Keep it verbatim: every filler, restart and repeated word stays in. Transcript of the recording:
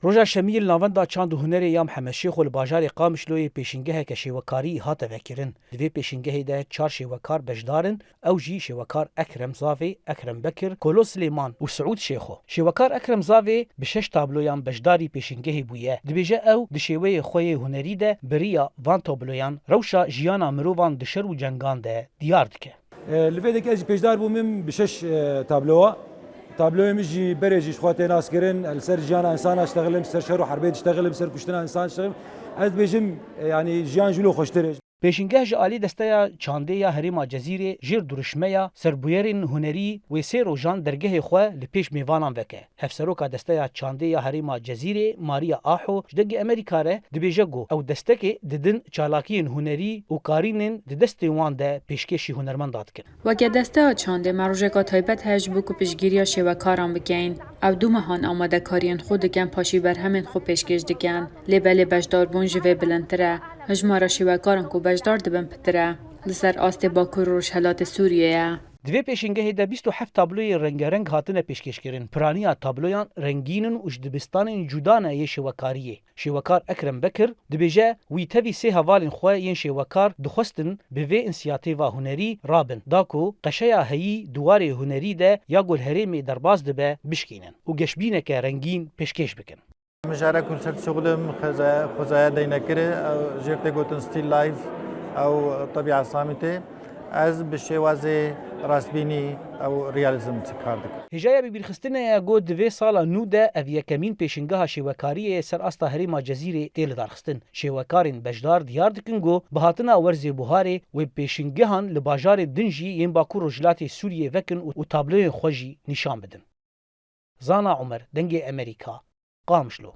Roja Şemiyê li Navenda Çand û Hunerê ya Mihemed Şêxo li bajarê Qamişloyê pêşîngeheke şêwekarî hate vekirin. Di vê pêşîngehê de çar şêwekar beşdar in, ew jî şêwekar Ekrem Zavê, Ekrem Bekir, Kolo Silêman û Siûd Şêxo. Şêwekar Ekrem Zavê bi şeş tabloyan beşdarî pêşîngehê bûye. Dibêje ew di şêweyê xwe yê hunerî de bi riya van tabloyan rewşa jiyana mirovan di şer û cengan de diyar dike. E, li vê dekê ez jî pêşdar bûm, min bi şeş, e, tablowa. Tabloyê min jî berê jî ji xwe tê naskirin, li ser jiyana insana diştexilim, ser şer û herbê diştexilim, ser kuştina insan diştexilim. Ez dibêjim, e, yanî jiyan jî wilo xweştir e. Pêşîngeh ji alî Desteya Çandê ya Herêma Cezîrê jêr duruşmeya serbûyerên hunerî wê sê rojan dergehê xwe li pêş mêvanan veke. Hevseroka Desteya Çandê ya Herêma Cezîrê Maria Aho ji Dengê Amerîka re dibêje ku ew destekê didin çalakiyên hunerî û karînên di destê wan de pêşkêşî hunermenda dikin. Weke Desteya Çandê me rojeka taybet heye ji bo ku piştgiriya şêwekaran bikeyin. Ew du mehan amadekariyên xwe dikin paşî berhemên xwe pêşkêş dikin. Lê belê beşdarbûn ji vê bilindtir e. Hijmara şêwekaran ku beşdar dibin pitir e. Li ser astê Bakur û Rojhilatê Sûriyê ye. Di vê pêşîngehê de bîst û heft tabloyê rengereng hatine pêşkêşkirin. Piraniya tabloyan rengîn in û ji dibistanên cuda ne yê şêwekariyê. Şêwekar Ekrem Bekir dibêje, wî tevî sê hevalên xwe yên şêwekar dixwestin bi vê însiyatêva hunerî rabin, da ku qeşeya heyî di warê hunerî de ya ku li herêmê derbas dibe, bişkînin û geşbîneke rengîn pêşkêş bikin. Mijara ku li ser dişuxilim xwezaya, xwezaya deynekirê, ew jêr tê gotin Still Life, ew Tebiat Summitê. Ez bi şêwazê rastbînî ew realism kar dikim. Hêjaya bibîrxistinê ye ku di vê sala nû de ev yekemîn pêşîngeha şêwekariyê ser asta herêma Cezîrê tê lidarxistin. Şêwekarên beşdar diyar dikin ku bi hatina werzê buharê wê pêşîngehan li bajarê din jî yên Bakur Rojhilatê Sûriyê vekin û, û tabloyên xwe jî nîşan bidin. Zana Umer, Dengê Amerîka, Qamişlo.